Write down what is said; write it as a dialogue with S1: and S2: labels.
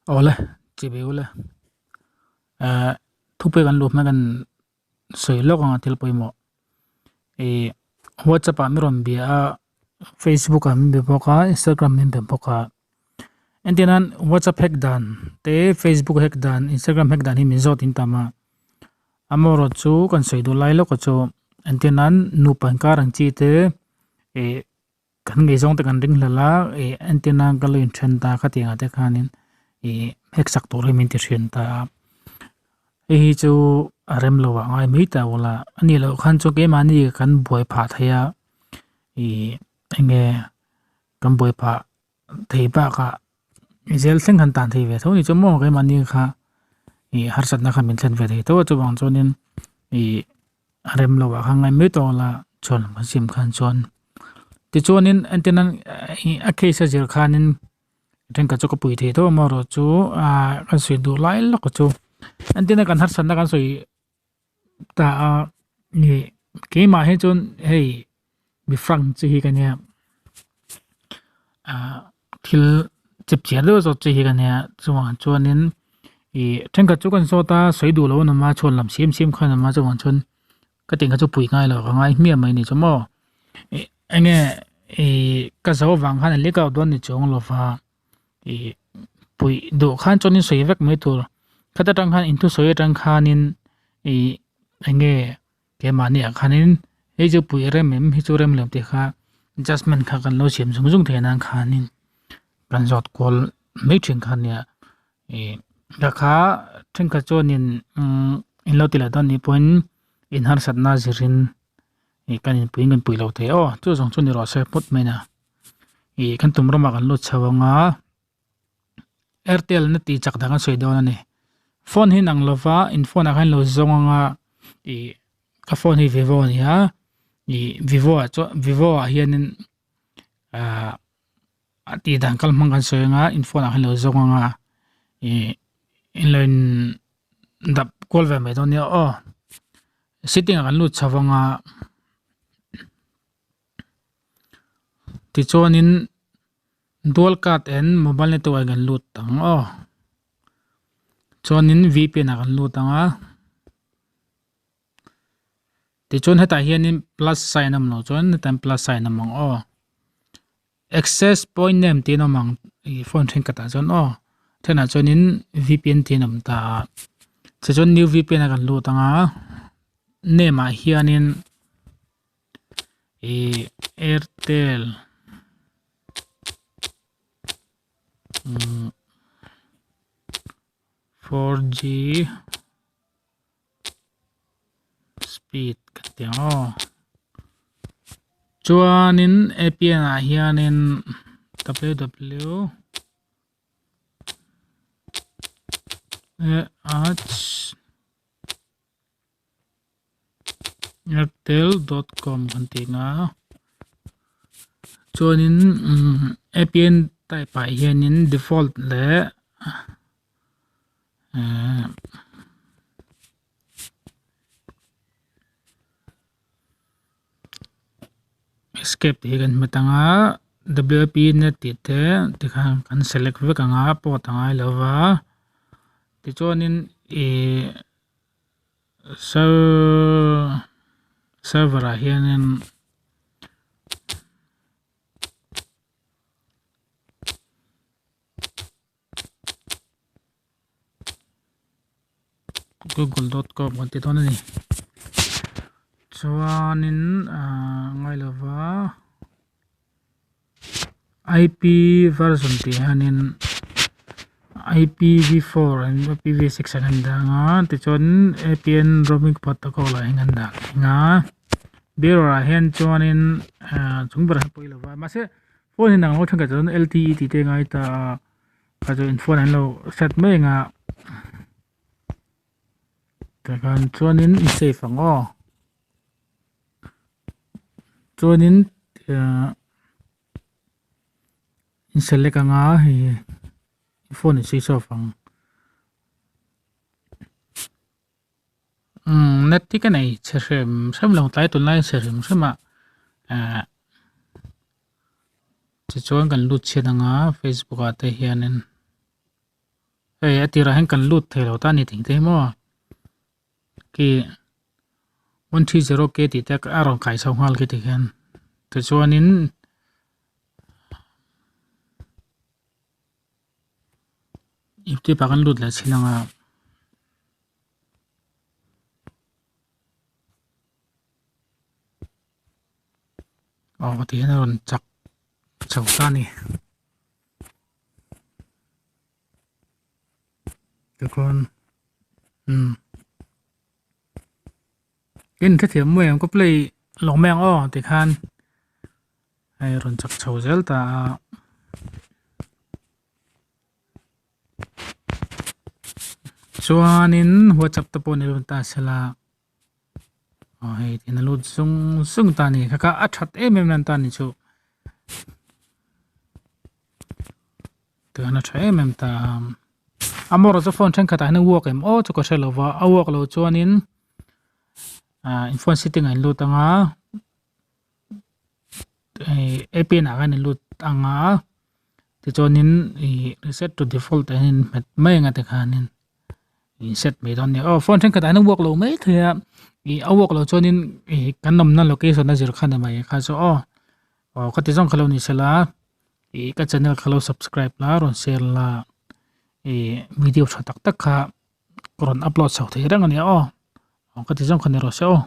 S1: Awle chibi ule eh thupui kan luh hma kan sawi lawk anga thil pawimawh ih whatsapp ah min rawn bia a facebook ah min be bawk a instagram min be bawk a entir nan whatsapp hack dan te facebook hack dan instagram hack dan hi min zawt in tam a amaherawhchu chu kan sawi duh lai lawk a chu entir nan nupa inkar ang chi te ih. Kan ngaihzawng te kan ring hlel a ih entir nan ka lo inthen ta khatiang ah te khanin ih hek sak tur hi min ti hriat ta a hei hi chu a rem lo ah ngai mai ta ula a nih loh khan chu keimahni kan buai phah thei a ih eng nge kan buai phah thei bakah zel thleng han tan thei ve tho a ni chu maw keimahni kha ih harsatna kha min thlen ve thei tho a chuvang chuanin ih a rem lo ah khan ngai mai tawh la chuan a sim khan chuan tichuanin entir nan ih a case a zir khanin thenkhat chu ka pui thei tho amaherawh chu ah kan sawi duh lai lawk chu entir nan kan harsatna kan sawi ta a ih keimah hi chuan hei mi frank chi hi ka nia ah thil chip chiar deuh zawk chi hi ka nia chuvang chuanin ih thenkhat chu kan zawt a sawi duh lo an awm a chhuan lam siam siam khan an awm a chuvang chuan ka tih kha chu pui ngai lo ka ngai hmiah mai ni chu maw ih eng nge ih ka zo vang khan a lek out dawn ni chuang lova ih puih duh khan chuanin sawi vek mai tur khata tang khan inthusawi atang khanin ih eng nge keimahni ah khanin hei chu pui rem em hi chu rem lo tih kha adjustment kha kan lo siam zung zung thei nan khanin kan zawt kual mai thin kha nia ih ta kha thenkhat chuanin umm in lo ti leh dawn nih pawhin in harsatna zirin ih kan inpui in kan pui lo thei aw chu zawng chu ni rawh se phawt mai a ih kan tum ramah kan lut chho ang a. Airtel na tih chak dang a sawi dawn a ni phone hi nang lova in phone ah khan lo zawng anga ih ka phone hi vivo a ni a ih vivo ah chuan vivo ah hianin ahh a tih dan kal hmang kan sawi anga in phone ah khan lo zawng anga ih in lo in dap kual ve mai dawn nia aw setting ah kan lut chho anga tichuanin. Dual card and mobile network ah kan lut ang aw chuanin vpn ah kan lut ang a tichuan hetah hianin plus sign a awm loh chuan hetah hian plus sign a awm ang aw access point name tih an awm ang ih phone thenkhat ah chuan aw thenah chuanin vpn tih an awm ta a tichuan new vpn ah kan lut ang a name ah hianin. Ih airtel umm 4G speed ka ti ang aw chuanin A_P_N ah hianin W W A H. Airtel dot com kan tih nga chuanin umm A_P_N type ah hianin default leh ehh escape tih hi kan hmet ang a W_P net tih te tikhan kan select vek ang a port a ngai lo va tichuanin ihh. Server ah hianin google dot com kan ti dawn a ni chuanin ah ngai lova I_P version tih hianin I_P_V four an I_P_V six an han dang a tichuan A_P_N roaming protocol ah hian an dah thung a mirror ah hian chuanin ah chung berah hian pawi lova mahse phone in ang lo thenkhat chuan L_T_E tih te a ngai ta a kha chu in phone an lo set mai ang a tikhan chuanin i save ang aw. Chuanin ahh in select anga hei phone in switch off ang umm net hi ka nei chhe hrem hrem lo tlai tunlai chhe hrim hrim a ahh tichuan kan lut chhiat anga facebook ah te hianin. Hei a tirah hian kan lut thei lo ta a ni tih te hi maw khi 130 k tih te a rawn kai chho nghal khi tikhian tichuanin youtube ah kan lut leh chin ang a. Aw ti hian a rawn chak chho ta a ni. Tikhawn umm in hrethiam mai ang ka play lawk mai ang aw tikhan hei a rawn chak chho zel ta a. Chuanin whatsapp te pawh ni dawn ta sela aw hei tiin a lut zung zung ta a ni kha kha a that em em nan ta a ni chu tihian a tha em em ta a amaherawhchu chu phone thenkhat ah hian a work em aw chu ka hre lo va a work loh chuanin ah in phone setting ah in lut ang a hei A_P_N ah khan in lut ang a tichuanin ih reset to default ah hian in hmet mai ang a tikhanin in set mai dawn a ni aw phone thenkhat ah hian a work lo mai thei a ih a work loh chuanin ih kan awmna location a zir khan a ni mai kha chu aw aw khati zawng kha lo ni sela ih ka channel kha lo subscribe la rawn share la ih video tha tak tak kha rawn upload chho thei reng a nia aw aw khati zawng kha ni rawh se aw.